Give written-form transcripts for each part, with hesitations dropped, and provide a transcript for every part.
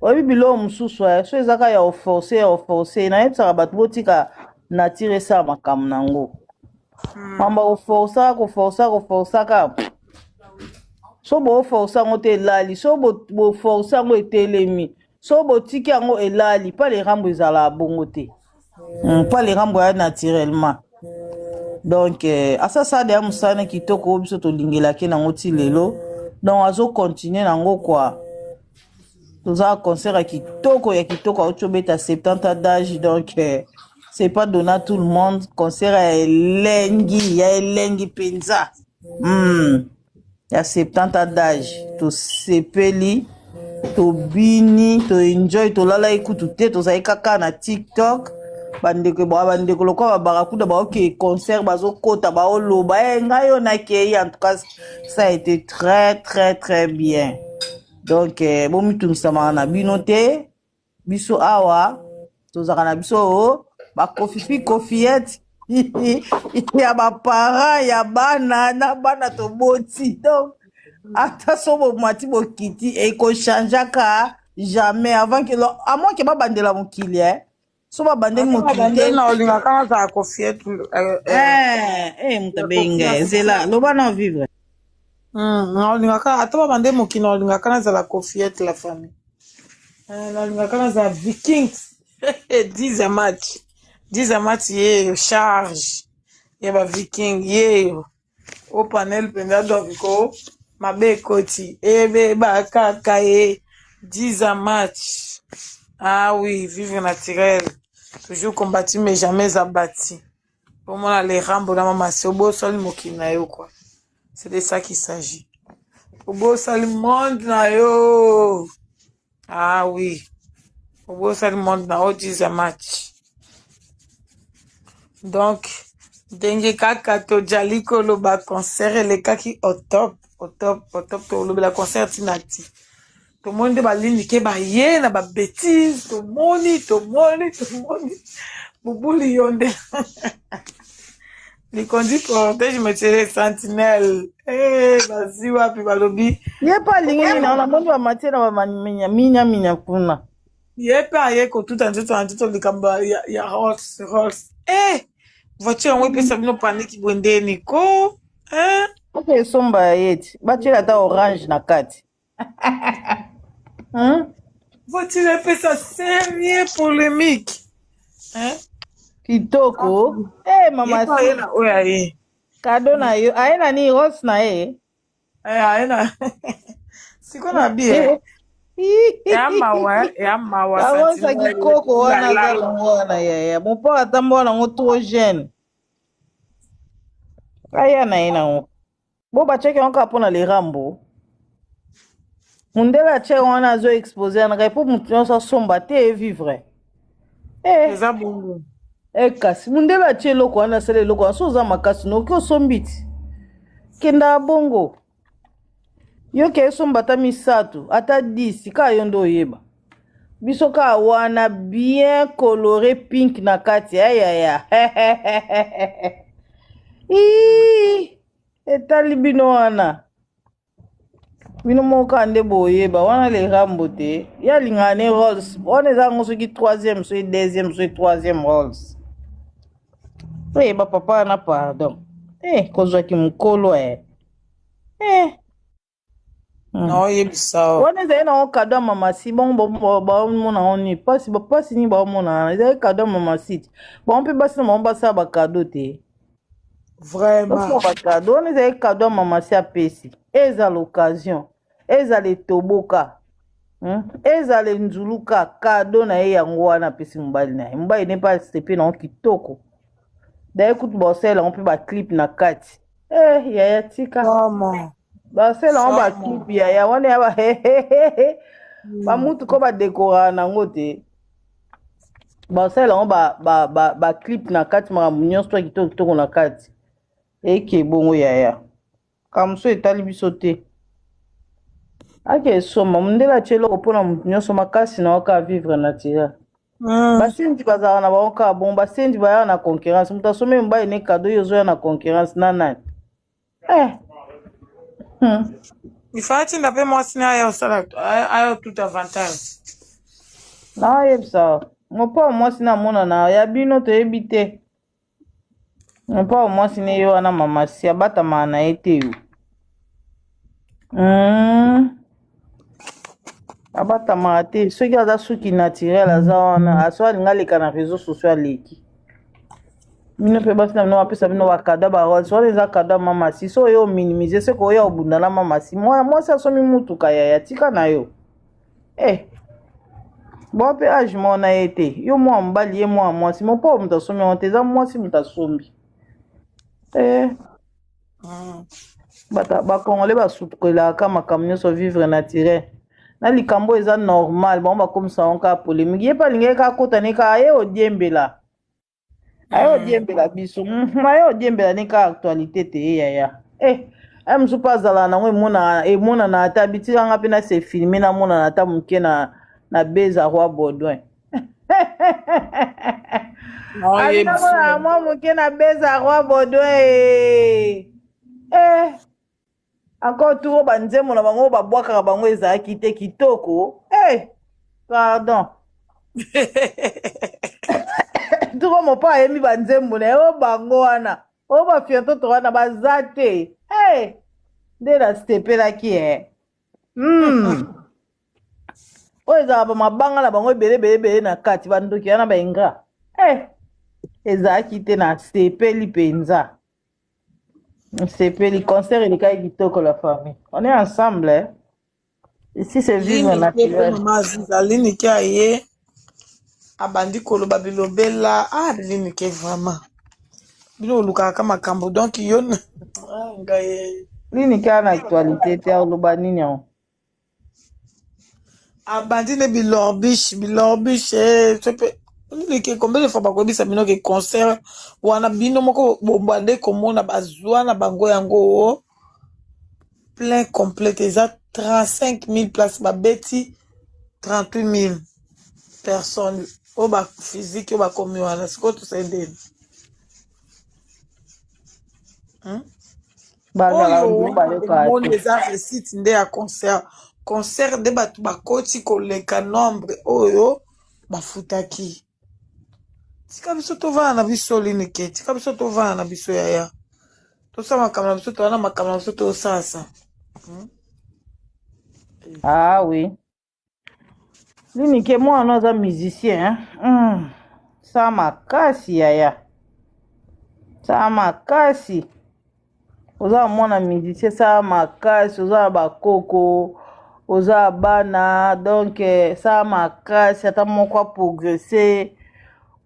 Oyebi biloko mosusu eh, so eza kaka ya oforce ya oforce, nayebisaka bato botika nature esala makambo na yango. Mamba koforsa koforsa koforsaka, so boforce yango te elali, so boforce yango etelemi, so botiki yango elali. Pa lerambo ezalaka bongo te. Pa lerambo ya naturellement. Donc asasa deya mosala na kitoko oyo biso tolingelaki nango ti lelo, donc azocontinue nango kua. Toza concert ya kitoko ya kitoko, auti obeta 70 ans d'âge, donc c'est pas donné à tout le monde. Concert ya elengi, ya elengi mpenza, ya 70 ans d'âge. Tosepeli, tobini, toenjoy, tolalaki kutu te, tozali kaka na TikTok. Bandeko bandeko lokola babarakuda baoke concert, bazokota, baoloba e ngai oyo nakei. En tout cas, ça a été très très très bien. Donc bomitungisamaka na bino te. Biso awa tozalaka na biso bakofifi kofiete ya baparent ya bana na bana toboti. Donc ata so bomati bokiti, ekochangeaka jamais avant que, à moins que babandela mokili eh. So babandeli mokili te. Na olingaka nazala kofiete. Moto abengi ngai, zela, loba na vivre. Naolingaka ata babande mokili, naolingaka nazala kofiete la famille. Nalingaka nazala Vikings 10 match, 10 match yeyo, charge ya baviking yeyo o panel mpenza. Donc ko mabe ekoti, ebeba kaka ye 10 match. Ah oui, vivre naturel, toujours combattu mais jamais abattu. Omona le Rambo na mama se obosali mokili na yo quoi, c'est de ça qu'il s'agit. Obosali monde na yo. Ah oui, obosali monde na yo, 10 match. Donc ndenge kaka tojali koloba, concert elekaki au top, au top, au top. Tolobela concert ntina ti tomoni nde balindi ke baye na babêtises. Tomoni, tomoni, tomoni bubuli yo nde likondi protège monsieur sentinelle. Bazwi wapi? Balobi Ye mpe alingi nini? Namoni bamatie na baminyaminya kuna. Ye mpe aye kotuta nzoto na nzoto. Likambo ya Rolls Rolls, voiture yango epesa bino paniki boye ndeni ko, eh? Oke esomba ya ye ti batiela ata orange na kati, Voiture epesa sérieux polémique, hein? Kitoko eh, mama. Ye mpe aye na oyo aye. Cadeau na yo, aye na nini? Rose na ye. Aye na sikoyo na bi ya mawa, ya mawa. Arosa kikoko wana aza nango wana yaya mopo atambola nango trop jeune, aya na ye nango. Bo batiaki yango kaka mpona lerambo. Mundele atie wana, azo expose wana kaka mpo motu nyonso asomba te evivre. Eza bongo. Kasi mundele atie eloko wana, asala eloko wana. So oza makasi, noki osombi ti kenda bongo. Yo ke esomba ata misato, ata 10, kaka yo nde oyeba. Biso kaka wana bien coloré, pink na kati ayaya. Etali bino wana, bino moko kaka nde boyeba wana. Lerambo te, ye alingaka ne Rolls wana. Eza yango soki troisième, soki deuxième, soki troisième Rolls. Oyeba papa wana, pardon, kozwaki mokolo eh. Naoyebisa. Wana ezali nango cadeau ya mamasi. Bongo baomona yango nini? Pasi pasi nini baomona wana? Ezali cadeau ya mamasi ti bango mpe basi na bango basala bacadeau te. Vraiment. Bacadeau wana ezali cadeau ya mamasi apesi. Ezala occasion, ezala etoboka, Ezala enzuluka, cadeau na ye yango wana apesi mobali na ye. Mobali ne mpe asepe nango kitoko. Daye kutu baosalela yango mpe baclip na kati. Yaya, tika. Basala yango baclip, yaya. Wana ya bamutuka badekoraka nango te, basalela yango baclip na kati, makambo nyonso to kitoko kitoko na kati. Eke bongo yaya, kamoso etali biso te. Ake esomba, mondele atie eloko mpona motu nyonso makasi na yo kaka vivre naturel. Basenzi bazalaka na bango kaka bongo. Basenzi bayaka na concurrence. Moto asombi mobali ne cadeau, yo ozoya na concurrence na nani, eh. Ifa atinda mpe mwasi na aya osala aya tout avantage. Naoyebisa mopao mwasi na amonana ya bino toyebi te. Mopao mwasi ne ye wana mama si abatamaka na ye te yo. Abatamaka te soki aza suki naturel aza wana aso alingi aleka na réseau sociaux aleki. Bino mpe basi na bino bapesa bino bakada barose wana eza kada mama si so oyo ominimize seke oya obunda na mama si mwasi asomi mutuka yaya tika na yo. Eh, bo mpe age moko na ye te yo mwana mobali ye mwana mwasi mopao moto asombi yango te eza mwasi moto asombi eh. Bakongole basukolaka makambo nyonso vivre naturel na likambo eza normal bango bakomisa yango kaka polémique ye mpe alingaki kaka kota ne kaka ye odiembela aye odiembela biso aye odiembela ne kaka actualité te ye yaya eh aye mosusu mpe azalaka nango emonana ata bitikanga mpe na se filme namonana ata moke na beza roi Baudouin abinamonana mwa moke na beza roi Baudouin eh encore turo banzembo na bango babwakaka bango ezalaki te kitoko eh pardon turo mopa ayembi banzembo na ye oyo bango wana oyo bafiantoto wana baza te eh nde nasepelaki eh oyo ezalaka bamabanga na bango ebele ebele ebele na kati bandoki wana baingra eh ezalaki te nasepeli mpenza. Nasepeli concert elekaki kitoko la famille. On est ensemble hein. Ici c'est vivre Lini ke mpe naturel. mama Aziza Lini ke aye abandi koloba bilobela ah Lini ke vraiment bino olukaka ka makambo donc yo ah, ngai Nini kaka na actualité te oloba nini yango? Abandi nde bilorbiche bilorbiche eh, so mpe Lini ke combien de fois bakoyebisa bino ke concert wana bino moko bobande komona bazwa na bango yango plein complète eza 35 000 place babeti 38 000 personnes oyo ba physique oyo bakomi wana sikoyo tosali ndeni hmm? Bazala Oyo ndenge wana bayokaka omoni te. eza réussite nde ya concert concert nde bato bakoti koleka nombre oyo bafutaki. Tika biso tovanda na biso linike, tika biso tovanda na biso yaya, tosala makambo na biso, toza na makambo na biso tosalasa. Ah oui. Nini ke mwana aza musicien hein? Sa makasi yaya. Sa makasi. Oza mwana musicien sa makasi, oza bakoko, oza bana, donc sa makasi ata moko a progresser.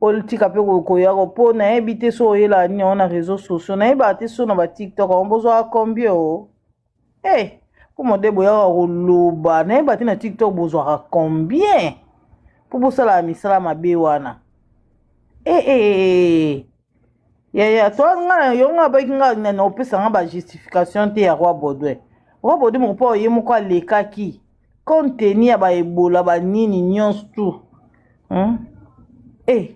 Otika mpe koya mpo nayebi te so oyela nini yango na réseaux sociaux nayebaka te so na ba TikTok yango bozwaka combien o eh mpo mode boyaka koloba nayeba te na TikTok bozwaka combien mpo bosalaka misala mabe wana eh, eh, yaya to nga yo nga abaki nga na opesa nga ba justification te ya roi Baudouin. Roi Baudouin moko mpo ye moko alekaki compte tenu ya ba Ebola ba nini nyonso tout Eh.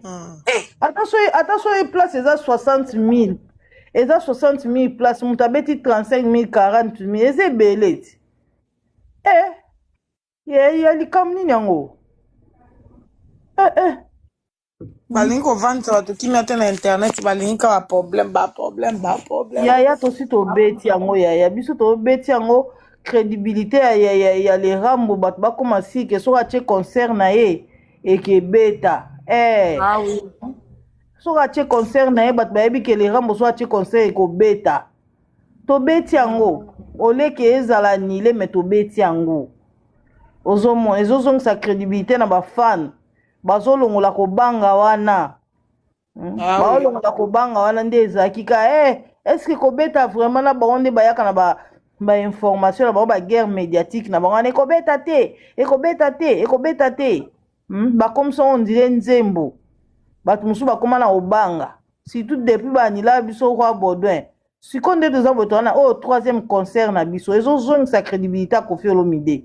Ata soki place eza 60 000 eza 60 000 place moto abeti 35 000 40 000 eza ebele ti eh ya likambo nini yango eh eh Balingi kovandisa bato kimia te na internet, balingi kaka baproblème baproblème baproblème. Yaya tosi tobeti yango yaya biso tobeti yango crédibilité ya le Rambo bato bakóma sike soki atie concert na ye ekebeta eh. Ah oui. Soki atie concert na ye bato bayebi ke le Rambo soki atie concert ekobeta tobeti yango oleke ezala nile me tobeti yango ozomona ezozongisa crédibilité na bafan bazolongola kobanga wana. Ah oui. Baolongola kobanga wana nde ezalaki ka eh, est ce que kobeta vraiment na bango nde bayaka na ba information na bango ba guerre médiatique na bango wana ekobeta te ekobeta te ekobeta te. Bakomisa on dirait nzembo bato mosusu bakóma na kobanga surtout depuis banila biso roi Baudouin sikoyo nde toza boye toza na oyo troisième concert na biso ezozongisa crédibilité ya Koffi Olomide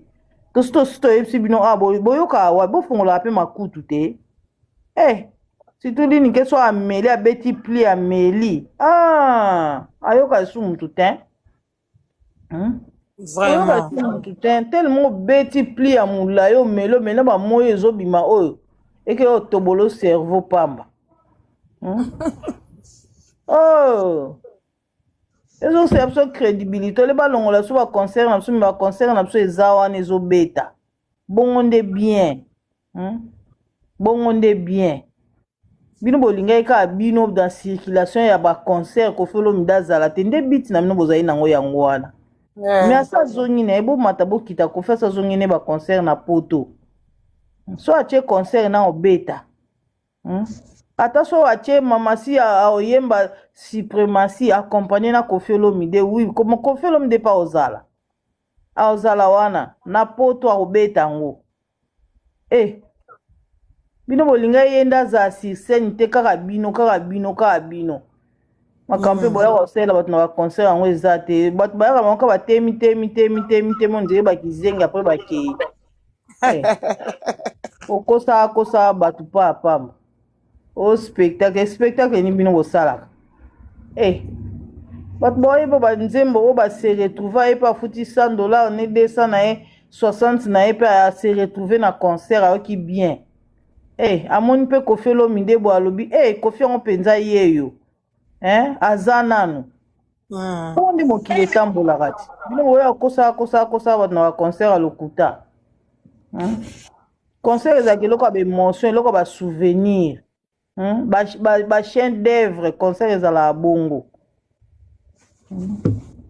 tosi tosi toyebisi bino ah boyoka wa bofungolaka mpe makutu te eh surtout nini ke so ameli abeti pli ameli ah ayoka lisusu mutu te. Oyoka Vraiment. ti mutu te tellement obeti pli ya molai, omeli omeli na bamoi ezobima oyo eke otobolo cerveau pamba. Oh, ezosala biso crédibilité ole balongola biso baconcert na biso, me baconcert na biso eza wana ezobeta bongo nde bien. Bongo nde bien. Bino bolingaki kaka bino dans circulation ya baconcert Koffi Olomide azala te, nde biti na bino bozali nango yango wana. Me asa azongi na ye, bomata bokita. Koffi asa azongi ne baconcert na poto, so atie concert na obeta. Ata so atie mamasi aoyemba suprématie accompagné na Koffi Olomide, oui, Koffi Olomide mpe aozala, aozala wana na poto, akobeta yango. E bino bolinga ye nde azala sur scène te, kaka bino, kaka bino, kaka bino. Makambo mpe boyaka kosalela bato na baconcert yango eza te. Bato bayaka bango kaka batemi temi temi temi temi, on dirait bakizengi, après bakei. Eh, okosaka kosaka bato pa pamba o spectacle, spectacle nini bino bosalaka? Eh, bato baoyeba banzembo oyo base retrouve, ye mpe afuti 100 $ ne 200 na ye, 60 na ye, mpe ase retrouve na concert, ayoki bien. Eh, amoni mpe Koffi Olomide boye, alobi: "Eh, Koffi yango mpenza yeyo, eh, aza nanu." Mpo nde mokili etambolaka ti bino boya kosaka kosaka kosaka bato na baconcert ya lokuta. Concert ezalaka eloko ya baémotion, eloko ya basouvenir. Bachaîne d'œuvre, concert ezalaka bongo.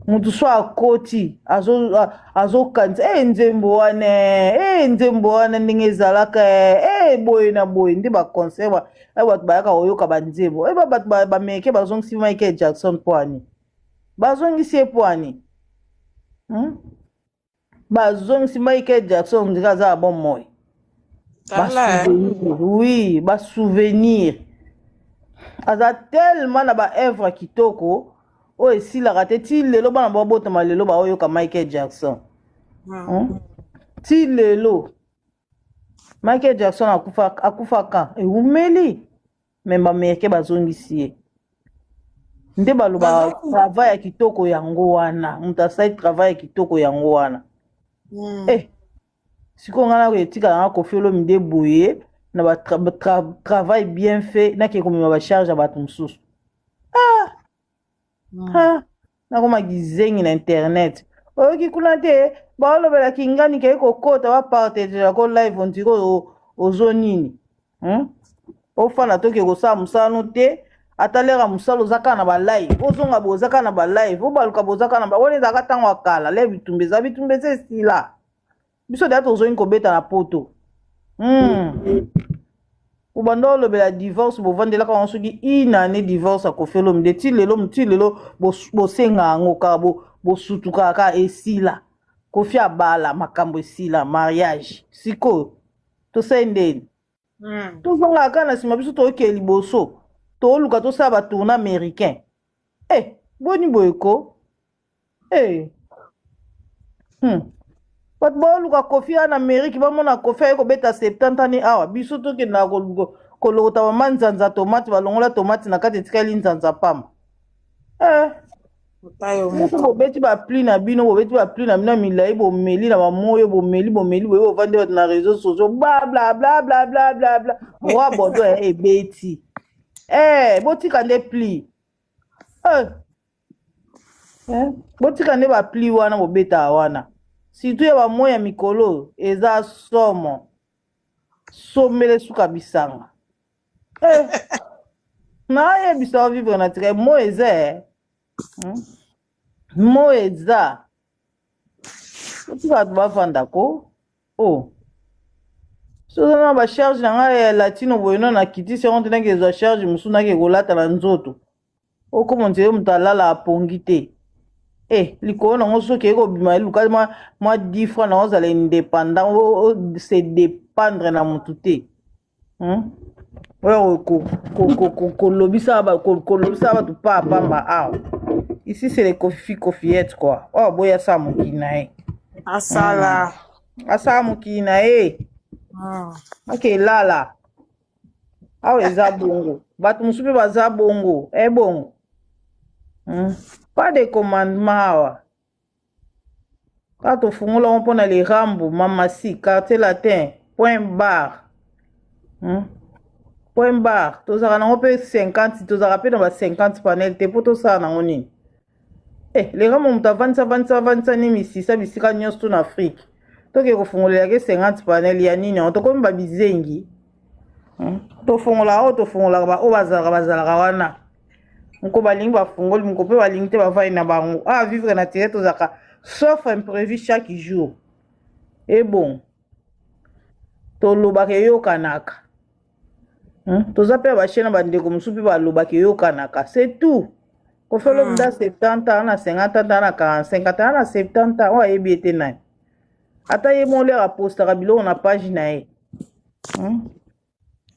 Motu so akoti, azokanisa e nzembo wana, e nzembo wana ndenge ezalaka, e boye na boye. Nde baconcert bato bayaka koyoka banzembo. E bato bameke bazongisi Michael Jackson mpo ani bazongisi ye, mpo ani. Bazongisi Michael Jackson ndenge aza na bomoi. Basouvenir, oui, basouvenir. Aza tellement na baœuvre kitoko oyo esilaka te. Ti lelo bana babotama lelo baoyoka Michael Jackson. Ti lelo Michael Jackson akufa, akufaka ewumeli, me baaméricain bazongisi ye. Nde baloba travail ya kitoko yango wana, moto asali travail ya kitoko yango wana. Eh, sikoyo ngai nako etikala nga Koffi Olomide boye na batravail bien fait, nake komema bacharge ya bato mosusu. Ah, ah, nakoma gizengi na internet. Oyoki kuna te, baolobelaki ngani kei kokota bapartagelako live, on dirait ozo nini. Ofanda toke kosala mosala no te, ata lera mosala oza kaka na balive, ozonga boye oza kaka na balive, obaluka boye oza kaka na wana. Ezalaka ntango ya kala le bitumba eza, bitumba eza esila. Biso deya tozongi kobeta na poto. Obanda olobela divorce, bovandelaka yango soki une année, divorce ya Koffi Olomide. Ti lelo, ti lelo bosenga yango kaka, bosutukaka kaka. Esila, Koffi abala, makambo esila, mariage. Sikoyo tosali ndeni? Tozongaka kaka na nsima, biso tookee liboso, tooluka tosala batourne américain. Eh, boni boye ko? Eh. Bato baoluka Koffi awa na Amérique, bamona Koffi aye kobeta 70 ani awa. Biso tokendaka kolokota mama nzanza tomate, balongola tomate na kati, etikali nzanza pamba. Eh. Biso bobeti bapli na bino, bobeti bapli na bino ya milai, bomeli na bamoyo, bomeli, bomeli boye, bovandi bato na réseau sociaux, bla bla bla bla bla bla bla, roi bodo ebeti. Eh, botika nde pli. Eh. Eh, botika nde bapli wana bobetaka wana, surtout ya bamoi ya mikolo eza somo, sombele suka bisanga. Eh. Nayebisa vivre naturel, mo eza. Eh. Mo eza, otika bato bavanda ko. O so oza na bacharge na ngai ya latino boye, no nakitisi yango te, nake ezwa charge mosusu, nake kolata na nzoto. Okoma nzela, moto alala apongi te. E likolo nango soki ekobima, eluka mwa 10 francs na ozala indépendant, se dépendre na motu te. Oyo kolobisa bato pa pamba awa. Ici c'est les Koffi, Koffiette quoi. Oyo boya asala mokili na ye. Asala. Asala mokili na ye. Ake elala awa eza bongo, bato mosusu mpe baza bongo. E bongo. Pas de commandement awa. Kaka tofungola yango mpo na lirambo mamasi quartier latin point bar Point bar tozalaka nango mpe 50, tozalaka mpe na ba 50 panel te mpo tosala nango nini? Eh, lirambo moto avandisa avandisa avandisa ni misisa bisika nyonso to na Afrique, toke kofungolelaka 50 panel ya nini yango? Tokomi babizengi, Tofungolaka oyo tofungolaka, baoyo bazalaka bazalaka wana. Moko balingi bafungoli, moko mpe balingi te, bavandi na bango. Ah, vivre na tele, tozalaka sauf imprévu chaque jour. Ebongo tolobaka eyokanaka, Toza mpe ya bachaine na bandeko mosusu mpe balobaka eyokanaka, c'est tout. Koffi Olomide 70 ans, na 50 ans, na 45 ans, na 70 ans, oyo ayebi ete nani? Ata ye moko lere apostaka biloko na page na ye,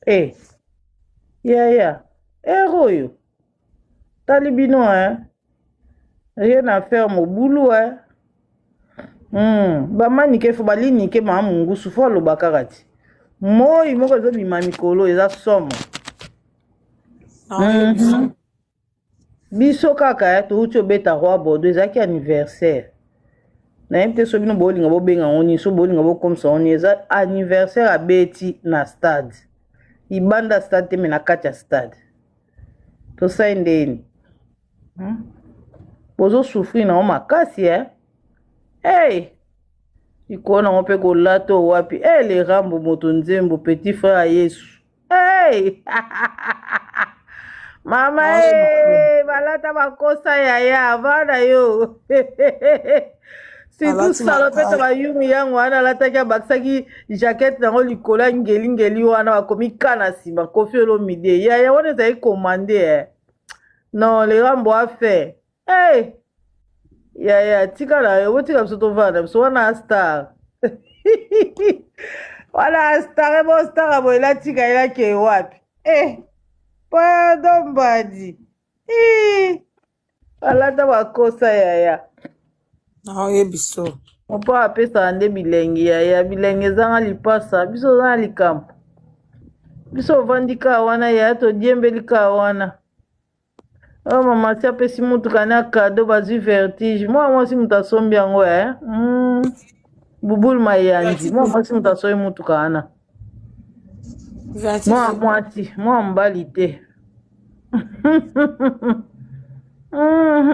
Eh, yaya, ere oyo tali bino, hein? Rien à faire, mobulu, hein? Bamanike fo balinike maa mongusu fo aloba kaka ti moi moko ezobima mikolo eza somo. Biso kaka touti obeta Roi Bordeaux, ezalaki anniversaire. Nayebi te so bino bolinga bobenga yango nini, so bolinga bokomisa yango nini. Eza anniversaire abeti na stade, libanda stade te, me na kati ya stade. Tosali ndeni, Bozosouffrir nango makasi, eh? Hey! Likolo nango mpe kolata oyo wapi? Hey, le Rambo moto nzembo, petit frère ya Yesu. Hey! Mama e, balata bakosa yaya vana yo, surtout salopete bayumi yango wana alataki, abakisaki jaquette nango likolo ya ngelingeli wana, bakomi ka na nsima Koffi Olomide. Yaya wana ezali commande, eh. Non, le Rambo a fait. Hey! Yaya, tika na yo, botika biso tovanda biso wana. Star wana, star ebo star abo elatika elake wapi? Eh, pardon mbadi. Alata bakosa yaya. Naoyebi so. Mopo apesaka nde bilengi yaya, bilenge ezanga lipasa. Biso oza na likambo, biso ovandi kaka wana yaya, todiembeli kaka wana. Oyo mama si apesi mutuka na cadeau, bazwi vertige. Mwana mwasi moto asombi yango, eh? Bubul Mayanzi, mwana mwasi moto asombi mutuka wana, mwana mwasi, mwana mobali te.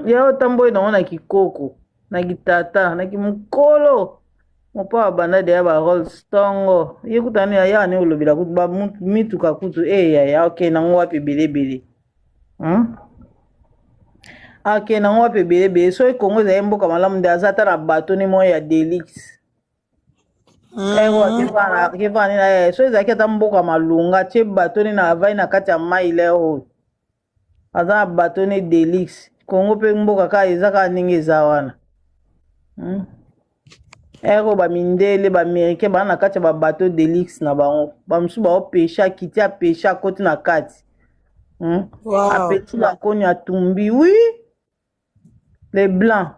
Ya otamboli nango na kikoko na kitata na kimokolo. Mopa abanda deya ba Rolls ntongo ye kuta ani aya ani olobela kutu bamituka kutu e yaya okende nango wapi ebele ebele, Akende nango wapi ebele ebele? Soki Kongo ezali mboka malamu nde aza ata na bato ne moko ya delix akevani na ye. So ezalaki ata mboka malunga, tie bato ne na avai na kati ya mai. Lere oyo aza na bato ne delix. Kongo mpe mboka kaka eza kaka ndenge eza wana, Ere oyo bamindele, baaméricain baa na kati ya babateau de luxe na bango, bamosusu baopeshe, akiti, apeshe, akoti na kati, Apeti bakoni, atumbi. Oui, les blancs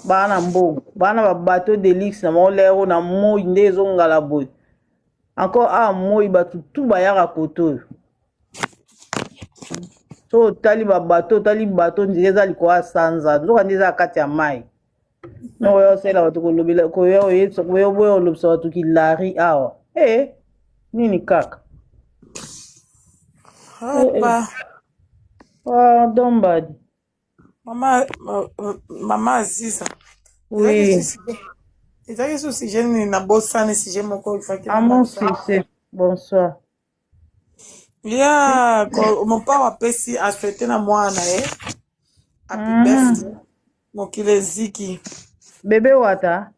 baa na mbongo, baa na babateau de luxe na bango. Lero na moi nde ezongala boye encore awa, moi bato tu bayaka kote oyo. So otali babateau, otali bateau nzela eza likolo ya sanza, nzoka nde eza na kati ya mai. No oya osala bato kolobela, koya oyebisa, koya boya olobisa bato kilari awa e nini kaka. Hapa. Pardon mbadi. Mama, mama Aziza. Oui. Ezalaki su sujet nini? Nabosani sujet moko ifaki. À mon succès, bonsoir. Ya mopao apesi asouhaite na mwana na ye happy birthday, mokili eziki. Bebe wata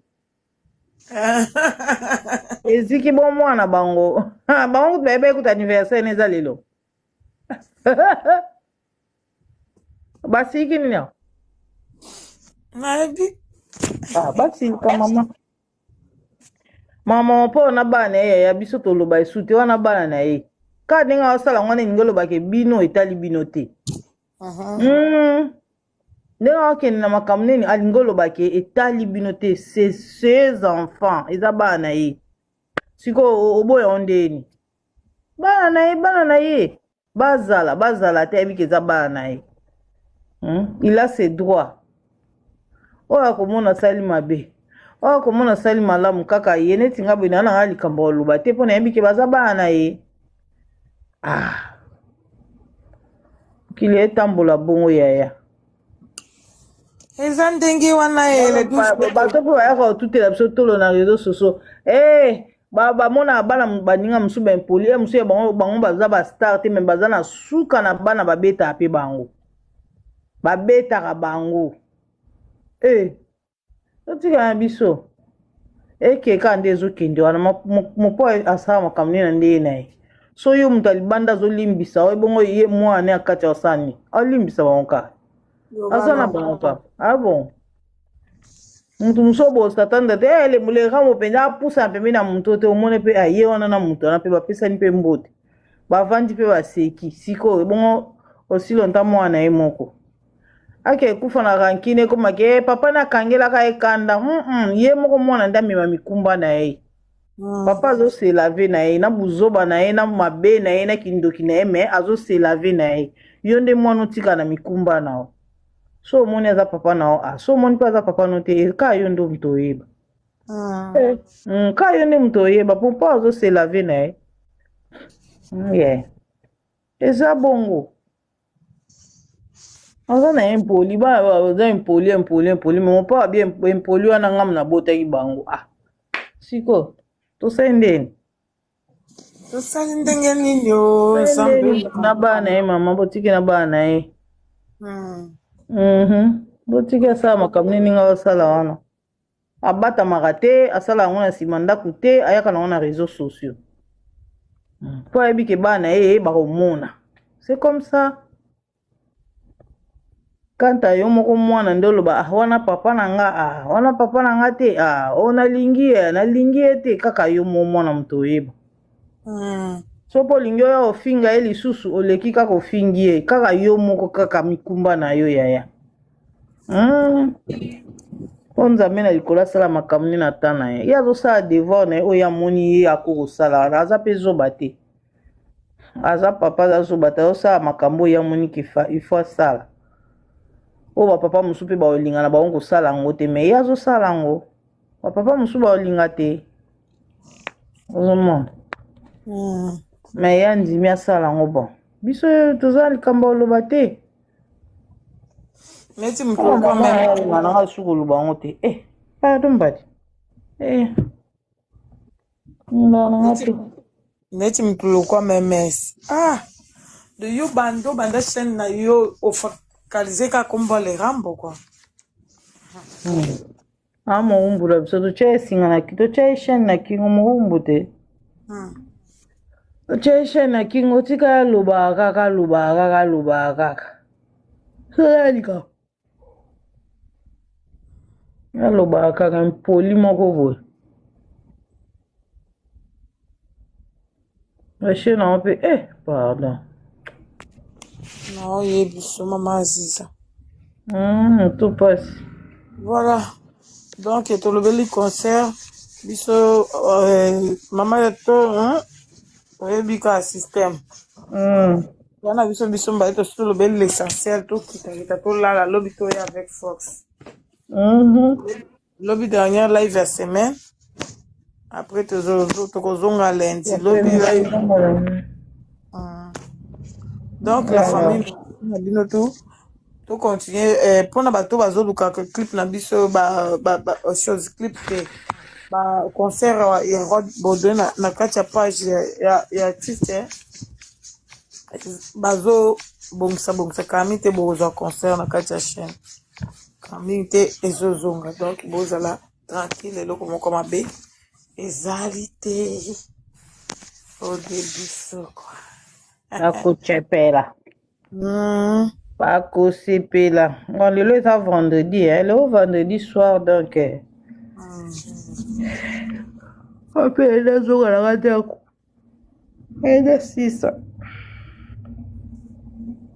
eziki bo mwana bango bango kutu bayeba ekuta anniversaire ne eza lelo. Basiki nini awa? Nayebi. Ah, basilika mama mama mpo na bana ye ya biso toloba esu te wana. Bana na ye kaka ndenge asala yango wana, elingi olobaka bino etali bino te. Ndenge akende na makambo nini, alingi olobake etali bino te. C'est ses enfants, eza bana na ye. Sikoyo oboya ngo ndeni? Bana na ye, bana na ye bazala bazala te, ayebiki eza bana na ye, Il a ses droits. Oyo akomona asali mabe, oyo akomona asali malamu, kaka ye. Neti nga boye, naa na nga likambo ya koloba te, mpo nayebi ke baza bana na ye. Ah, mokili etambola bongo, yaya. Eza ndenge wana ele. Bato mpe bayaka kotutela biso tolo na réseau sociaux. Eh, bamonaka bana baninga mosusu baimpoli, e mosusu ya bango, bango baza bastar te, me baza na suka na bana, babetaka mpe bango, babetaka bango. E totika na biso, ekeka nde ezokende wana. Mopo asala makambo nini na ndenge na ye. So yo moto alibanda azolimbisa oyo bongo, ye mwana akati asala nini? Alimbisa bango kaka, aza na bango kaka. Ah bon, moto mosusu obosa tanda te, lemulekamo mpenza apusana pembeni na moto te, omoni mpe aye wana na moto wana mpe bapesani mpe mbote, bavandi mpe baseki. Sikoyo bongo osilo nta mwana ye moko ake ekufa na rancune, ekomaki e papa nakangelaka ye kanda. Ye moko mwana nde amema mikumba na ye. Papa azoselaver na ye na buzoba na ye, na mabe na ye, na kindoki na ye, me azoselaver na ye. Yo nde mwana otika na mikumba na yo. So omoni aza papa na yo, ah, so omoni mpe aza papa no te, ka yo nde moto oyeba. Ka yo nde moto oyeba po mpo azoselaver na ye. Yeah. Eza bongo, aza na impoli, bana baza impoli, impoli, impoli, me mopa abi impoli wana, ngamu nabotaki bango. Ah, siko tosali ndeni? Tosali ndenge nini o Nzambe? Na bana ye, mama, botiki na bana na ye. Botiki asala makambo nini nga osala wana, abatamaka te, asala yango na nsima ndako te, ayaka nango na réseaux sociaux mpo ayebi ke bana ye bakomona. C'est comme ça. Kanta yo moko mwana nde oloba: "Ah, wana papa na nga, ah, wana papa na nga te, ah, oyo nalingi ye, nalingi ye te." Kaka yo mo mwana moto oyeba. So mpo olingi oya ofinga ye lisusu, oleki kaka ofingi ye, kaka yo moko, kaka mikumba na yo, yaya. Mpo Nzambe na likolo asala makambo nini ata na ye, ye azosala devoir na ye oyo amoni ye ako kosala wana. Aza mpe zoba te, aza papa, aza zoba te, azosala makambo oyo amoni ifo asala. Oyo bapapa mosusu mpe baolinga na bango kosala yango te, me ye azosala yango. Bapapa mosusu baolinga te, ozomona. Me ye andimi asala yango. Bon, biso toza likambo oloba te. Neti moto lokwa meme. Nanga suki oloba yango te. Eh, pardon mbadi, eh, nanga te. Neti moto lokwa memes, ah, de yo banda obanda chaîne na yo, ofocaliser kaka kombo le Rambo quoi. A mowumbula biso, totya esinga na, totya chaîne na kingo, mowumbu te. Totya chaîne na kingo, tika alobaka kaka, alobaka kaka, alobaka kaka, soyalika alobaka kaka, mpoli moko boye. Chaîne yango mpe, eh, pardon. Naoyebi so mama Aziza. To pasi. Voilà, donc tolobeli concert biso, mama to oyebi kaka système wana. Biso mibale tosi tolobeli l'essentiel, tokitakita, tolala, lobi toya avec force. Lobi dernière live ya semaine, après tokozonga lundi, lobi live. Donc la famille na bino, to tocontinue mpona bato bazoluka clip na biso, ba chose clip te, ba concert ya Roi Baudouin na kati ya page ya artiste, bazobongisa bongisa kami te, bokozwa concert na kati ya chaîne kami te, ezozonga. Donc bozala tranquille, eloko moko mabe ezali te ode biso quoi. Bakocepela. Bakosepela. Bon, lelo eza vendredi, eh? Lelo vendredi soir, donc ape nazonga nanga ndako eza sisa.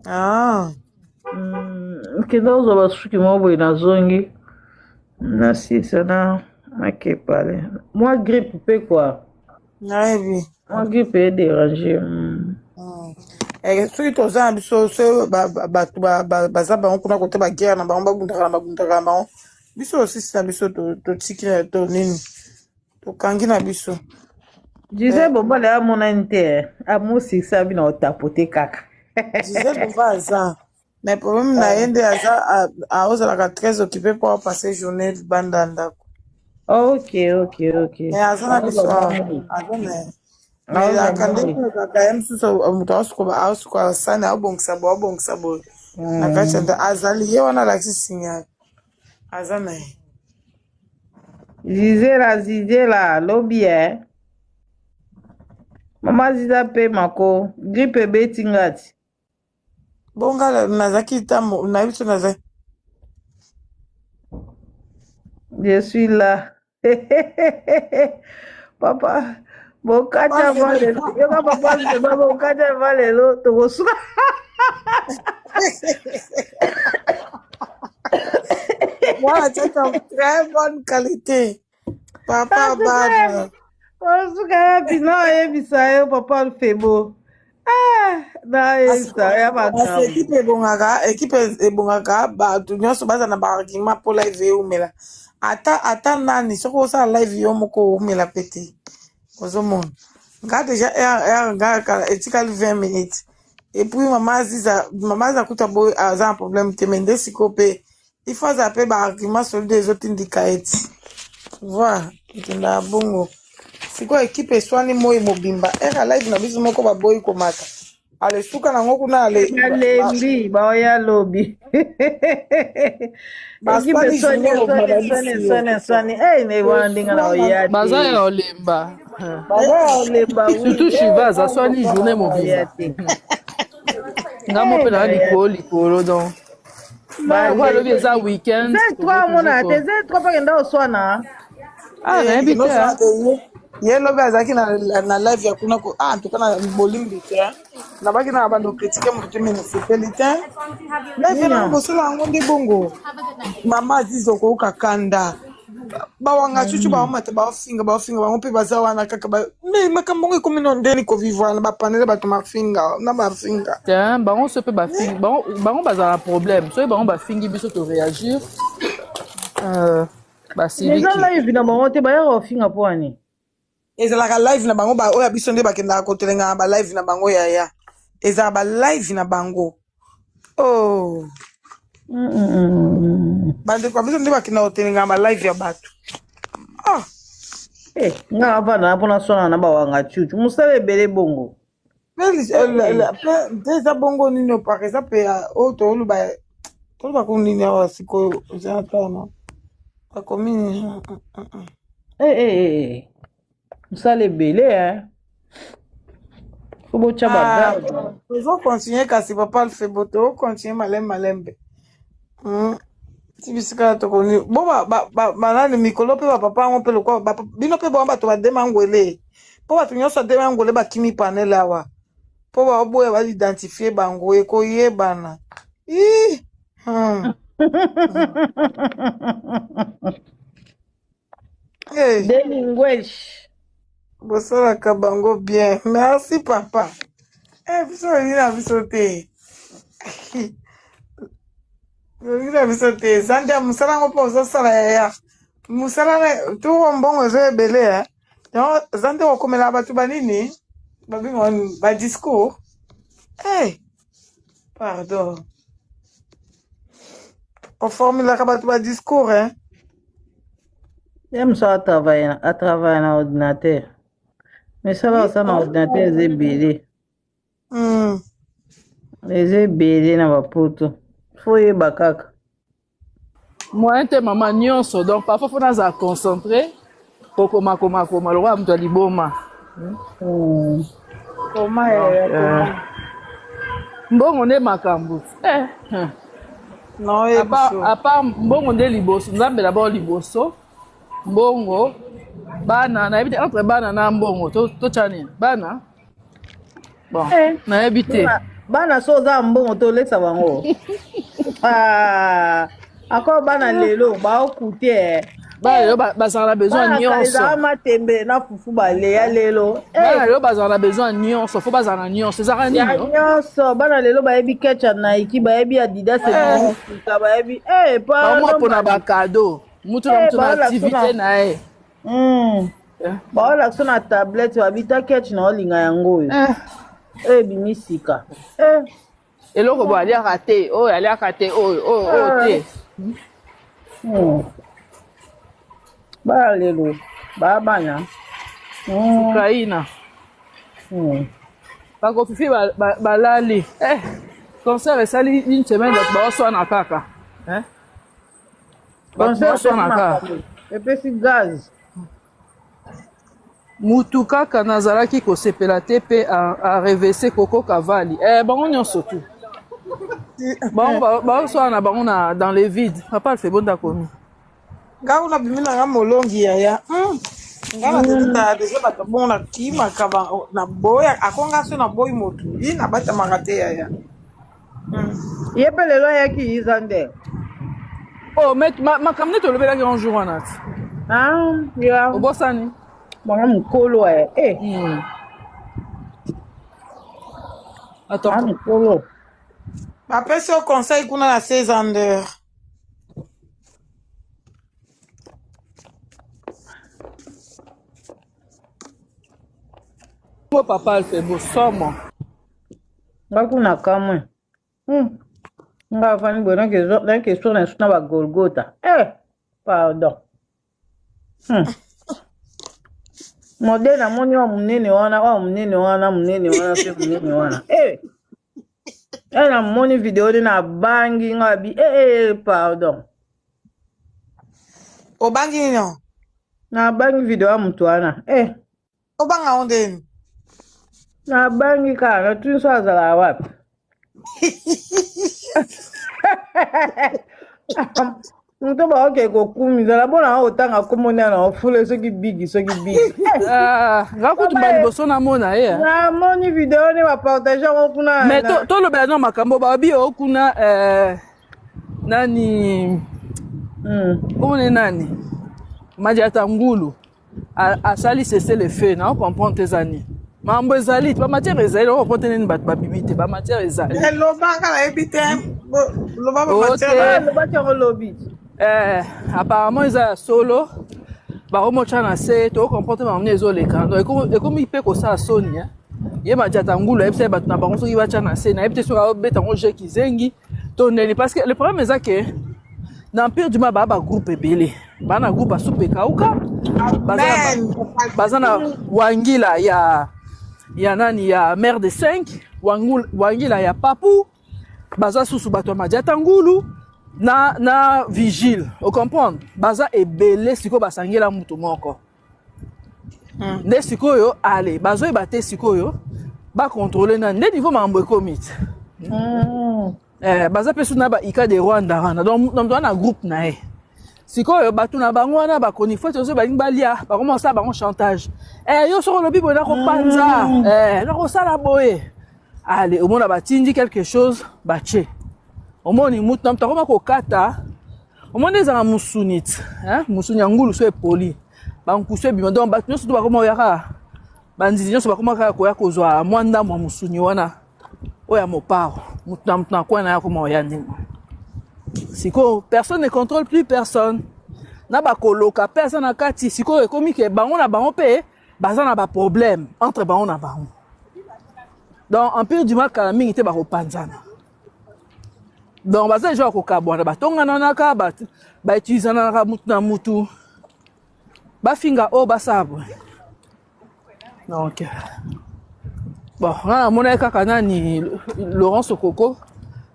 Ah. Kenda ozwa basuki moko boye, nazongi na sisa na nakepale mwa grippe mpe quoi. Nayebi. Mwa grippe edérange. Eh, soki toza na biso so bato baza bango kuna kote, baguerre na bango, babundaka na bango. Biso osisi na biso totiki na to nini tokangi na biso. Gisele Bombale amonani te amosikisa bino otapote kaka. Gisele Bombale aza mais problème na ye nde aza aozalaka très occupé mpo apasse journée libanda ya ndako. Ok ok ok. Mais aza na biso aza na ye. Mais ezalaka ndenge ezalaka ye mosusu moto aosukola aosukola sani aobongisa boye aobongisa boye na kati ya ndako azali ye wana alakisi signal aza na ye. Zizela zizela lobi eh. Mama Ziza pe mako grippe ebeti nga ti. Bonga nazalaki ntango nayebi so nazali. Je suis là. Papa, bokati avant lelo. Yoka papa Nzeba bokati avant lelo tokosuka. Mwana tiaka très bonne qualité. Papa Baba. Osuka wapi na oyebisa yo papa Alfebo. Ah, nayebisa ya makambo. Ekipe ebongaka, ekipe ebongaka bato nyonso baza na baargument mpo live eumela. Ata ata nani soki osala live yo moko oumela mpe te. Ozomona. Nga deja heure nga kala etikali 20 minutes. Et puis mama Aziza, mama Aziza kuta boye aza na problème te mais nde sikoyo mpe il faut azala mpe baargument solide ezotindika ye ti voi ekendaka bongo sikoyo ekipe eswani moi mobimba ere live na biso moko baboyi komata ale suka nango kuna ale balembi baoya lobi ekipe baswani eswani journée mobimba eswani eswani babisi yo eswani eswani ei ne wana ndenge na oya baza te ya olemba baza ya olemba wi surtout shivaz aswani journée oya mobimba te nga mo mpe ei naa na oya likolo likolo donc lokola alobi balembi eza weekend z3 tokoki amona toujours te ko z3 mpe kenda oswana ah nayebi te noswana te ye ye lobi azalaki na, na live ya kuna ko ah en tout cas na bolimbi te nabaki na bando kritike moto te me nasepeli te live nango nina bosala yango nde bongo mama aziza okoyoka kanda bawanga cucu baomata baofinga baofinga bango mpe baza wana kaka me makambo yango ekomi no ndeni kovivre wana bapanele bato mafinga na bafinga te bango so mpe bafingi bango bango bazala na problème soki bango bafingi biso toréagir euh, eza basiliki live na bango te bayaka kofinga mpo wani ezalaka live na bango ba oyo ya biso nde bakendaka kotelengana ba live na bango yaya ezalaka ba live na bango oh bandeko ya biso nde bakendaka kotelengana ba live ya bato ah Eh, nga avanda mpona swana na bawanga cucu mosala ebele bongo mpe mpe eza bongo nini opaka eza mpe oyo toloba toloba ko nini awa sikoyo eza na tana bakomi nini Eh, eh, eh, eh. Mosala ebele eh. Fo botya Ah, bagarde. tozokontinue kasi papa alfebo tokokontinue malembe malembe Mm. Ti bisika tokoni bo banani mikolo mpe bapapa yango mpe lokwa bino mpe bango bato badema ngwele mpo bato nyonso adema ngwele bakimi panel awa mpo baoboya baidentifie bango ekoyebana Ih, hmm. Hey, Delingwesh. bosalaka bango bien merci papa eh, biso olingi na biso te olingi na biso te eza nde ya mosala yango mpo ozosala yaya mosala na tuko mbongo ezo ebele eh. Donc eza nde kokomela bato banini babengaka nini badiscours hey, pardon oformulaka bato badiscours eh. Ye mosu atravaille atravaille na ordinateur. Misala Oui, osala na ordinateur eza ebele. Eza ebele na bapoto. Fo oyeba kaka. Moyen te mama nyonso donc parfois fo nazala concentré kokoma koma koma lokola moto ya liboma. Koma Donc yaya koma mbongo nde makambo eh. hmm. naoyebi so À part mbongo nde liboso nzambe d'abord liboso mbongo bana nayebi te entre bana na mbongo totya nini bana bon Eh, nayebi te bana, bana so oza na mbongo tolekisa bango. Ah, ako bana lelo baokute eh. Bana lelo bazala na besoin Bana kala nyonso ezala matembe na fufu baleya lelo. Bana Eh, lelo bazala na besoin nyonso fo bazala na nyonso ezalaka ya nini o nyonso bana lelo bayebi ketchup Nike bayebi Adidas ebimi sika bayebi eh bango pardon mpona bani bakado. Mutu na Eh, mutu na baolakisa activité na na ye. Eh. Baolakisa na tablette babita ketch na olinga yango oyo. Eh. Oyo ebimi sika. Eh. Eloko boye aliaka te, oyo aliaka te, oyo oyo oyo te. Bana lelo baa bana. Sukaina. Bakofifi balali. Eh, concert esali une semaine, bato baoswana kaka. Eh? Bato Concert epesi baoswana kaka. makambo, epesi gaz. Mutu kaka nazalaki kosepela te mpe arevese Koko Kavali. Eh, bango nyonso tu. Bango baoswana na bango na dans le vide. Papa Alfebo ndakomi. Nga kuna bimi na nga molongi yaya. Nga na tata deja bato bongo na kimaka na boya akonga so na boyi motu yi na batamaka te yaya. Ye mpe lelo ayaki yiza nde. Oh, mais makambo nde tolobelaki un jour wana ti. Ah, ya. Obosani? Mwana mokolo eh. Eh. Attends. Mwana mokolo. Bapesi yo conseil kuna na 16 ans. Mo papa Alfebo somo. Nga kuna kamwe. Nga afandi boye na question na na ba Golgotha. Eh, pardon. Modèle namoni wa munene wana, wa munene wana, munene wana, pe munene wana. Eh. Eh, namoni video nde nabangi nga bi eh, eh, pardon. Obangi nini o? Nabangi video ya moto wana. Eh. Obanga ngo ndeni? Nabangi kaka, natuni so azalaka wapi. Moto baoke kokumisa na bona otanga kombo nde na ofule soki bigi soki bigi. Ah, nga kutu ba liboso namona ye. Eh. Namoni video nde bapartage yango kuna. Mais tolobela no makambo babi oyo kuna eh, nani komone nani Madiata Ngulu asali cessez le feu na comprendre te eza nini makambo ezali ba matière ezali na comprendre te nini bato babimi te ba matière ezali. Loba nga nayebi te. Loba ba Oh, matière. te. Lobaki yango lobi. Eh, apparemment eza ya solo bakomotya na se tocomprendre te makambo nini ezoleka. Donc ekomi mpe kosala soni, eh. Ye Madiata Ngulu ayebisa ye bato na bango soki batya na se, nayebi te soki aobeta yango je kizengi to ndeni, parce que le problème eza ke na Empire du Mal baa bagroupe ebele, baa na groupe asupe ekauka, Amen. baza na wangila ya nani ya mare de 5 wangila ya Papu, baza susu bato ya Madiata Ngulu na vigile, ocomprendre, baza ebele. Sikoyo basangela mutu moko nde sikoyo ale bazoyeba te sikoyo bacontrôle nani nde niveau makambo ekomi te. Eh, baza mpe susu na baika de Rwanda wana, donc moto wana na groupe na ye sikoyo bato na bango wana bakoni fo tozo balingi balia, bakoma kosala bango chantage. Eh, yo soki olobi boye nakopanza, eh, nakosala boye. Ale omona batindi quelque chose batie, omoni mutu na mutu akoma kokata, omoni ezala mosuni ti, hein? Mosuni ya ngulu so epoli bankusu ebima, donc bato nyonso to bakoma oyaka banzili nyonso bakoma kaka koya kozwa mwa ndambo ya mosuni wana oyo ya moparo. Mutu na mutu na coin na ye akoma oya ndenge sikoyo personne ne contrôle plus personne na bakoloka mpe aza na kati. Sikoyo ekomi ke bango na bango mpe baza na baproblème entre bango na bango. Donc Empire du Mal kala mingi te bakopanzana, donc baza deja bakokabwana, batongananaka, bautilisanaka mutu na mutu, bafinga oyo basala boye. Donc bon, nga namonaki kaka nani Laurent Sokoko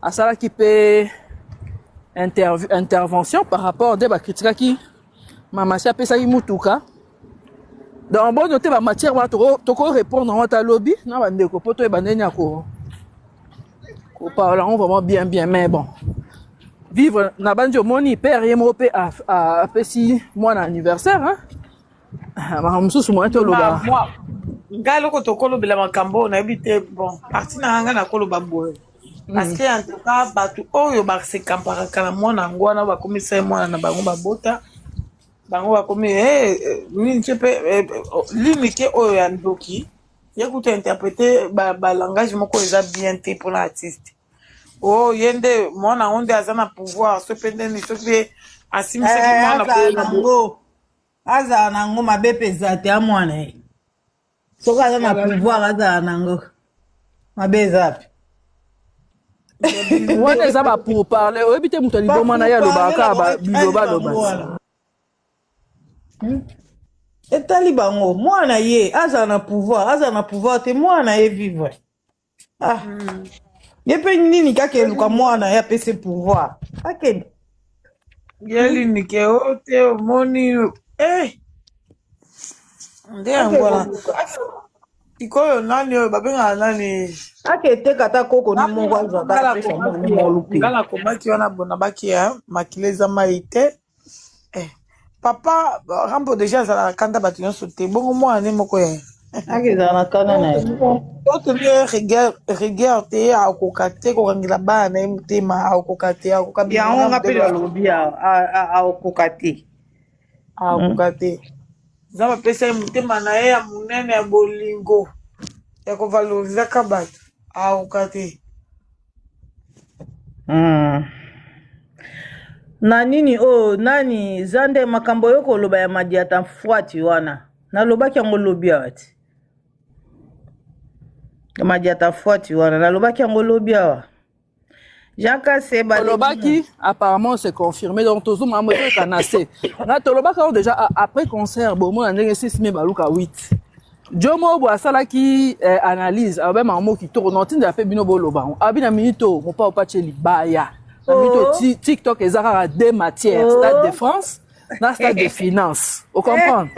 asalaki mpe intervention par rapport nde bakritikaki mamasi apesaki mutuka. Donc bono te bamatière wana toko répondre yango ata lobi na bandeko mpo toyeba ndenge ya koparler yango vraiment bien bien. Mais bon, vivre na bandi omoni père ye moko mpe apesi mwana anniversaire, hein? Makambo mosusu moyen toloba. Ngai eloko tokolobela makambo oyo nayebi te. Bon, parti na ngai nakoloba boye parce que en tout cas bato oyo basekamparaka na mwana yango wana bakomisa ye mwana na bango, babota bango bakomi nini te mpe limike oyo ya ndoki ye kuta interpréter balangage moko eza bien te mpona artiste. O ye nde mwana yango nde aza na pouvoir so mpe ndeni soki mpe asimisaki Eh, mwana azala boye na boye. nango azala nango mabe mpe eza te amwana ye soki aza na pouvoir azala nango mabe eza pe Wana eza ba pour parler, oyebi te moto ya liboma na ye alobaka kaka ba biloba loba. wana etali bango mwana ye azala na pouvoir azala na pouvoir te mwana ye vivre ah ye mpe nini kaka eluka mwana ye apesi pouvoir akende. Ye linike o te omoni eh nde yango wana sikoyo nani oyo babengaka nani? Aketeka ata koko ni moko azwa ata apesa mwana moko Nga lupe. nakomaki wana bona baki ya makila eza mai te eh. Papa Rambo deja azalaka kanda bato nyonso te bongo mwana ne moko ya Akezala na kanda na ye. Toteli ye rigueur te ye akoka te kokangela bana na ye motema akoka te akoka Yango bimona nga mpe modele wana nalobi aokoka te. Akoka te Nzambe apesa ye motema na ye ya monene ya bolingo ya kovalorizaka bato akoka te. Na nini oyo nani za nde makambo oyo koloba ya madiata fwati wana nalobaki yango lobi awa ti ya madiata fwati wana nalobaki yango lobi awa Jean Kase baleki. Tolobaki apparemment c'est confirmé, donc tozomona mo ezoyoka na se nga tolobaka yango déjà après concert bomona ndenge 6 mai baluka 8 jo moko boye asalaki analyse alobi makambo kitoko na otindela mpe bino boloba yango abi na minute oyo mopa opatie libaya na minute oyo Oh. TikTok eza kaka deux matières, stade de Oh. France na stade de finance, ocomprendre?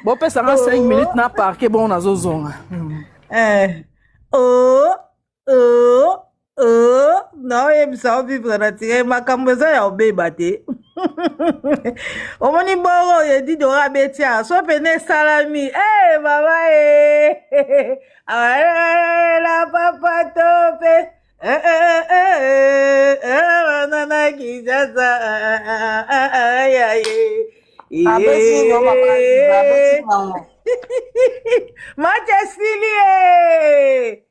Bopesanga 5 minutes Oh. na parke bongo nazozonga. Eh. Oh. Oh. Oh. Naoyebisa o vivre naturel makambo eza ya obeba te omoni bongo oyo edidora abeti awa so pene esalami e mama e awaela papa tope nana Kinshasa yaye. Abeti no mama Aziza abeti nango. Match esili e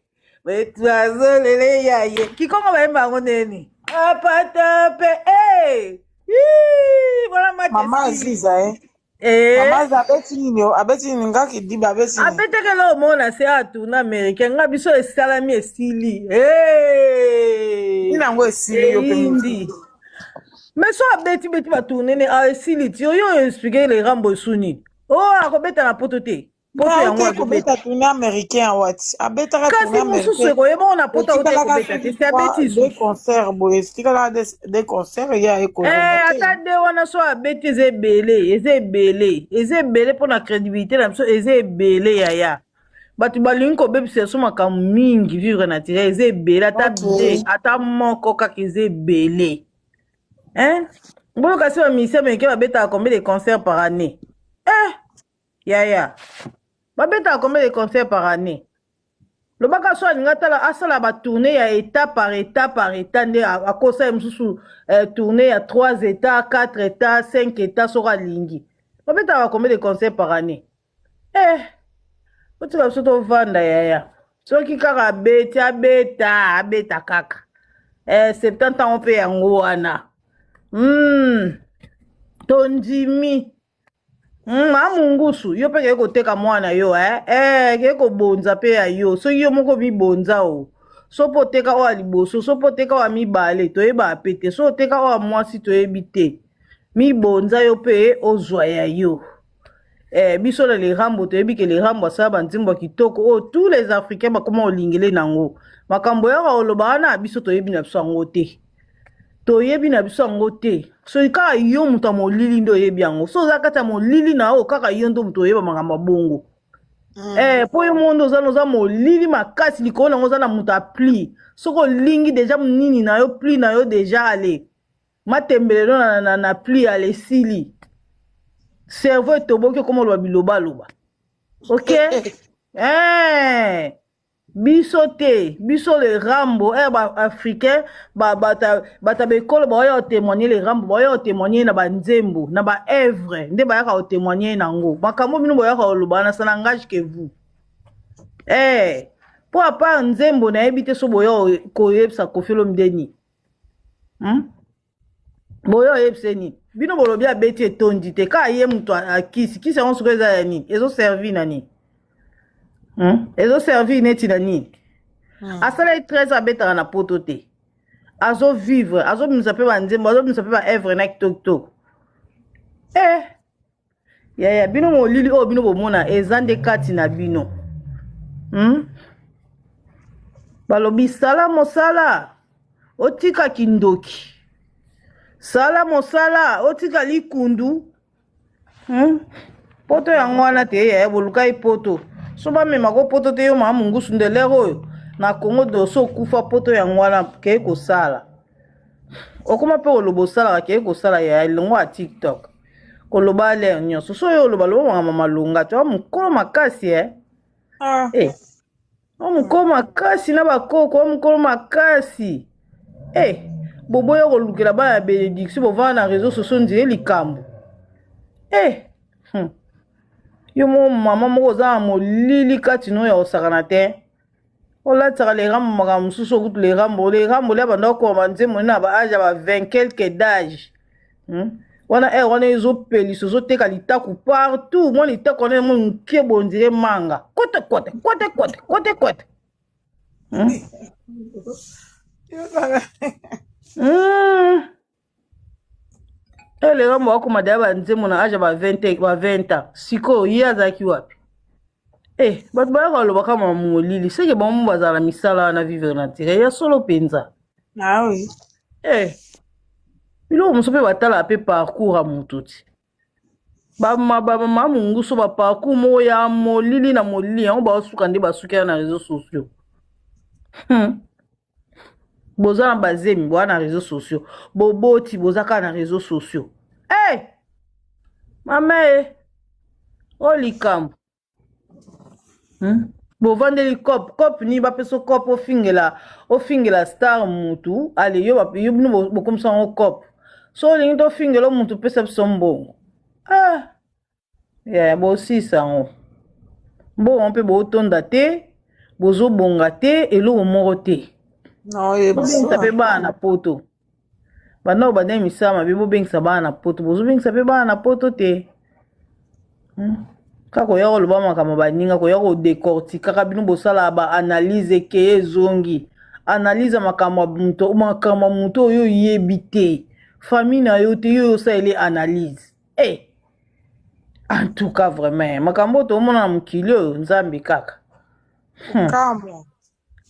betu azolele yaye kikongo bayemba yango ndeni apatape e bona match Mama esili. Aziza eh. Mama Aziza abeti nini o? Abeti nini nga kidiba abeti nini? Abetekela omona se atourne américain nga biso esalami esili. Nini yango esili yo mpe motu. Eyindi mais so abeti beti batourne ne esili ti oyo oyo explike le Rambo esuni o akobeta na poto te poto Na yango ute azobeta kobeta tourne américain awati abetaka kasi tourne mosusu américain ekoyeba ngo na poto aute etikalaka ekobeta te soki si trois abeti deux lisusu concert boye etikalaka deux concert ye aye kozonga te. Ata de wana so abeti eza ebele eza ebele eza ebele mpo na crédibilité na biso eza ebele yaya bato balingi kobebisa biso makambo mingi vivre naturel eza ebele ata de ata moko kaka eza ebele hein boyoka si bamusicien américain babetaka combien de concert par année yaya babetaka combien de concert par année? Lobaka so alingi atala asala batourne ya état par état par état nde akosala ye mosusu tourne ya 3 états, 4 états, 5 états soki alingi babetaka combien de concert par année? Otika biso tovanda yaya soki kaka abeti abeta abeta kaka 70 ans mpe yango wana tondimi amungusu yo mpe keye koteka mwana yo keye kobonza mpe ya yo soki yo moko mibonza o so mpo oteka oyo ya liboso so mpo oteka oyo ya mibale toyebaka pe te so oteka oyo ya mwasi toyebi te mibonza yo mpe ozwa ya yo biso na le Rambo toyebi ke le Rambo asala banzembo ya kitoko oyo tous les Africains bakoma kolingele nango makambo yaka koloba wana biso toyebi na biso yango te toyebi na biso yango te soki kaka yo moto ya molili nde oyebi yango so oza kati ya molili na yo kaka yo nde moto oyeba makambo ya bongo. Mpo yo moko nde oza oza molili makasi likolo nango oza na moto apli soki olingi deja nini na yo pli na yo deja ale matembelelo na pli ale esili cerveau etoboki okoma oloba bilobaloba ok biso te biso le Rambo baafricain bato ya bekolo baoya kotémoigne le Rambo baoya kotémoigne na banzembo na baœuvre nde bayaka kotémoigne nango makambo bino boyaka koloba wana ça n'engage que vous. Mpo apart nzembo nayebi te so boya koyebisa Koffi Olomide nini. Boya oyebisa ye nini? Bino bolobi abeti etondi te, kaka ye moto akisi. Kisi yango sikoyo eza ya nini? Ezoservi na nini? Ezoservi neti na nini? Asalaki 13 abetaka na poto te. Azo vivre, azobimisa mpe banzembo, azobimisa mpe ba œuvre na kitoko. Eh, yaya bino molili oyo bino bomona eza nde kati na bino. Balobi sala mosala otika kindoki, sala mosala otika likundu. Poto yango wana te yaya, bolukai poto so bamemako poto te. Yo mama mongusu nde lere oyo na Congo doso okufa poto yango wana kei kosala okoma mpe koloba osalaka kei kosala yaya elongo ya TikTok koloba lere nyonso so oyo oloba loba makambo malonga to mokolo makasi eh. Ah. Eh. O mokolo makasi na bakoko, o mokolo makasi eh. Boboya kolukela bana ya bénédiction, bovanda na réseau sociaux nzela likambo eh. Yo moko mama moko oza na molili kati no ya kosakana te, olatisaka lerambo makambo mosusu okutu lerambo lerambo lia banda okoma banzembo na ba age ya ba 20 quelque d'âge. Wana aire wana ezopelisa, ozoteka litaku partout. Mwa litaku wana emo moke bondire manga kote kote kote kote kote kote. Eleka akoma deya banzembo na age ya ba 20 ba 20 ans. Sikoyo ye azalaki wapi? Eh, bato bayaka balobaka mama molili seke bango bazala na misala wana vivre naturel ya solo mpenza. Ah oui. Eh, biloko mosusu mpe batalaka mpe parcours ya motu ti bamama monguso baparcours moko ya molili na molili yango baosuka nde basuki na réseaux sociaux. Boza na bazemi, boza na réseaux sociaux, boboti, boza kaka na réseaux sociaux. Hey! Mama e oyo likambo. Bovandeli cop cop nini? Bapesa cop ofingela, ofingela star mutu ale yo, yo bino bokomisa yango cop. So olingi tofingela mutu, pesa biso mbongo. Ah, yeah, bosisa yango mbongo mpe botonda te, bozobonga te, eloko moko te. Bobengisa mpe bana na poto, banda oyo bandenge misala mabe, bobengisa bana na poto, bozobengisa mpe bana na poto te. Kaka koya koloba makambo baninga, koya kodécortiquaka bino, bosala baanalyse ekeye ezongi, analyse ya makambo ya moto, makambo ya moto oyo oyebi te, famille na yo te, yo osaleli analyse. Eh, en tout cas vraiment makambo oyo toomona na mokili oyo, Nzambe kaka. Kamwa.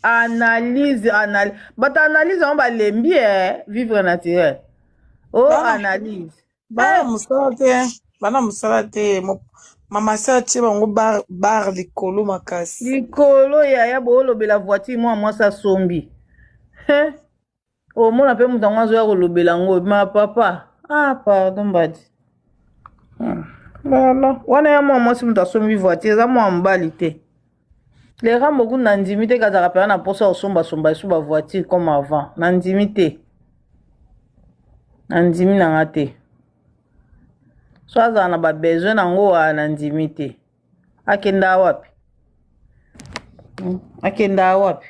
Analyse, analyse, bato analyse yango balembi. E vivre naturel o Bana analyse. Bana mosala te, bana mosala te. Mama si atie bango bar, bar likolo makasi. Likolo yaya, boolobela voiture mwa mwasi asombi. He, omona mpe moto yango azoya kolobela yango ma papa. Ah, pardon mbadi. Voilà. Wana ya mwa mwasi moto asombi voiture, eza mwa mobali te. Lerambo kuna nandimi te kazalaka mpena na mposa kosombasomba esu bavoiture comme avant. Nandimi te, nandimi nanga te. So azala na babesoin nango wana, nandimi te. Akenda wapi? Akenda wapi?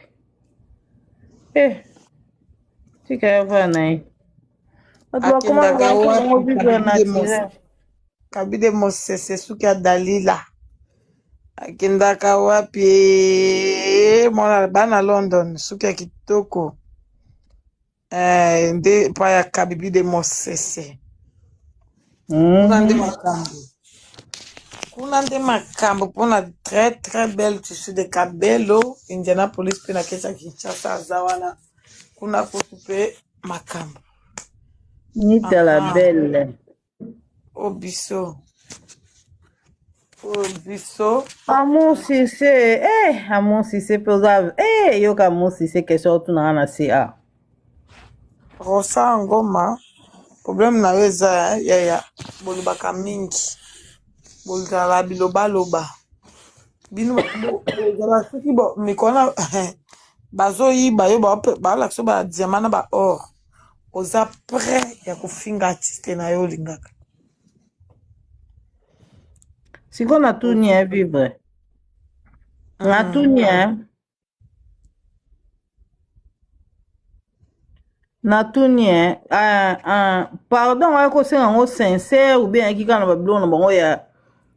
Eh, tika ya vana na ye, bato bakoma Akendaka bango wapi? vivre naturel. Kabide Mosese suki ya Dalila akendaka wapi? Mwana bana London, suki ya kitoko. Eh, nde epai ya Kabibi de Mosese kuna nde makambo, kuna nde makambo mpona très très belle tissu de Kabelo Indianapolis mpe na keti ya Kinshasa aza wana kuna kutu mpe makambo. Nita la Aha. belle. O biso, o biso. Amon Cissé, eh, Amon Cissé mpe oza, eh, yoka Amon Cissé, question otunaka na ca. Rosa Ngoma, problème na yo eza yaya bolobaka mingi, bozala bilobaloba. Bino bozala soki mikolo na bazoyiba yo, balakisa yo badiamant na baor, oza prêt ya kofinga artiste na yo olingaka. Sikoyo natuni ya vivre, natuni. Natuni eh, ah, ah, pardon ayaki kosenga yango sincère ou bien ayaki kaka na babiloko na bango ya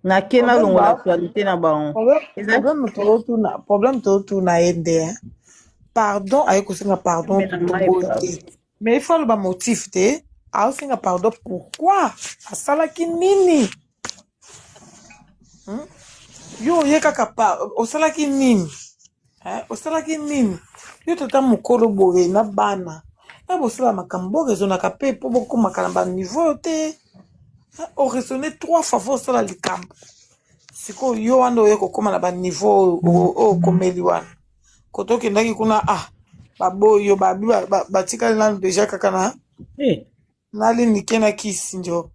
nake Problème nalongola ba actualité na bango problème ezalaki problème tozotuna problème tozotuna ye nde hein. Pardon aye kosenga pardon mpe na ngai toboyi pardon. te mais il faut aloba motif te aosenga pardon pourquoi asalaki nini hmm? Yo oye kaka pa osalaki nini eh? Osalaki nini yo tata mokolo boye na bana na bosala makambo boraisonnaka mpe mpo bokomaka na baniveau oyo te eh? Oraisonne trois fois fo osala likambo sikoyo yo wana oye kokóma na baniveau oyo oyo okomeli wana koto okendaki kuna ah baboyi yo babi batikali nanu deja kaka na Eh, nalini ke na kisi njo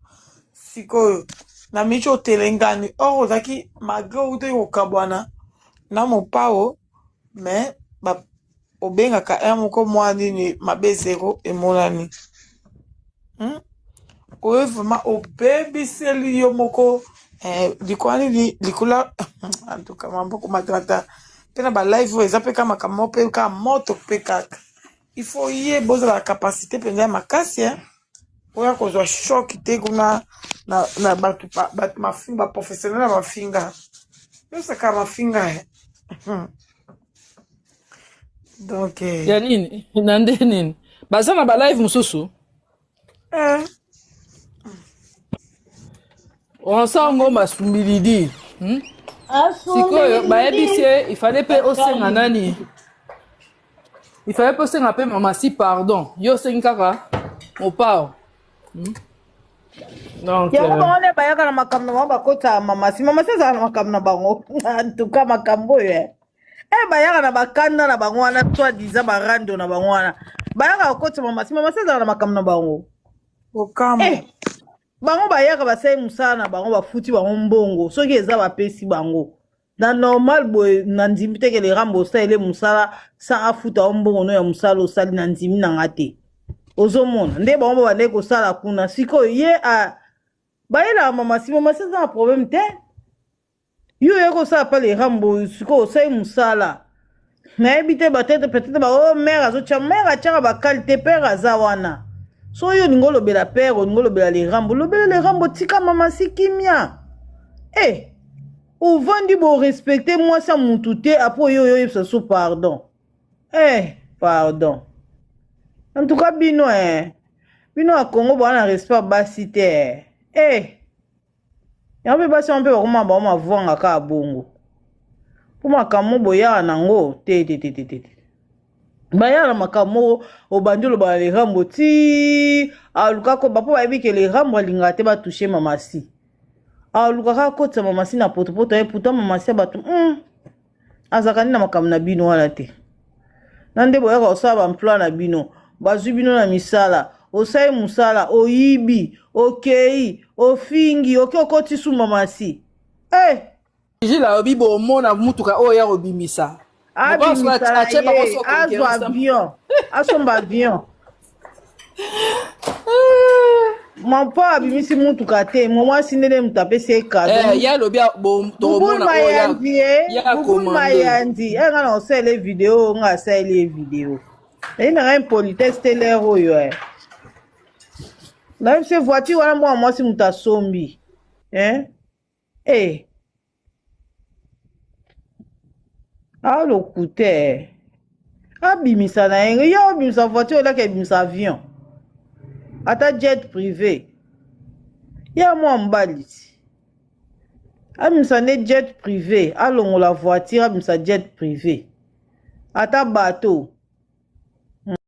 sikoyo na mici otelengani or ozalaki malgré outaki kokabwana na mopao mais ba obengaka un moko mwa nini mabe zero emonani hmm? Oyo vraiment obebiseli yo moko eh, likolo nini likolo en tout cas mamboko matamata mpe na balive oyo eza mpe kaka makambo moko mpe kaka moto mpe kaka il faut ye bozala capacité mpenza ya makasi eh? Oya kozwa choc te kuna na, na bato bato mafinga baprofessionnel ya mafinga yosaka mafinga eh. Donc eh, Ya nini na nde nini baza na balive mosusu eh, Ronsard Ngomba asumbilidi hmm? Sikoyo bayebisi ye ifale mpe osenga nani ifale mpe osenga mpe mama si pardon yo osengi kaka mopao donc yango bango nde bayaka na makambo na bango bakotaka mamasi mamasi azala na makambo na bango en tout cas makambo oyo eh. Eh, bayaka na bakanda na bango wana soit disant barando na bango wana bayaka kokotisa mamasi mamasi azala na makambo na bango kokamwa eh, bango bayaka basali mosala na bango bafuti bango mbongo soki eza bapesi bango na normal boye na ndimi te ke lerambo osalele mosala sa afuta yo mbongo no ya mosala osali na ndimi na nga te ozomona nde bango babandaki kosala kuna sikoyo ye a bayelaka mamasi mamasi aza na problème te yo oye kosala pa lerambo sikoyo osali mosala nayebi te batete peut-être ba oh mère azotya mère atyaka bakali te père aza wana so oyo olingi olobela père olingi olobela lerambo lobela lerambo tika mamasi kimia e ovandi borespecte mwasi ya mutu te apo oyo oyo oyebisa so pardon eh pardon en tout cas bino eh bino ya congo boa na respect ya basi te eh eh yango mpe basi yango mpe bakoma bango mavwanga kaka bongo mpo makambo boyaka nango te te te te te te bayaka na makambo moko obandi oloba na lerambo ti aluka koba mpo bayebi ke lerambo alingaka te batouche mamasi alukaka akotisa mamasi na potopoto ye pourtant mamasi ya bato azalaka nde na makambo na bino wana te na nde boyaka kosala baemploi na bino bazwi bino na misala osali mosala oyibi okei ofingi oke okoti su mamasi eh! Gilles alobi bomona mutuka oyo ya kobimisa abimisa na ye azwa avion asomba avion mampo abimisi mutuka te mwasi ndenge moto apesi ye kado eh, ye alobi bubul mayandi ye bubul mayandi e nga na osalele video nga asaleli ye video eyi nanga impolitesse te lere oyo e nayebi se voiture wana mwana mwasi moto asombi eh? Eh. Alokute eh. Abimisa na ye yo obimisa voiture olaki ebimisa avion ata jet privé ya mwa mobali ti abimisa nde jet privé alongola voiture abimisa jet privé ata bateau.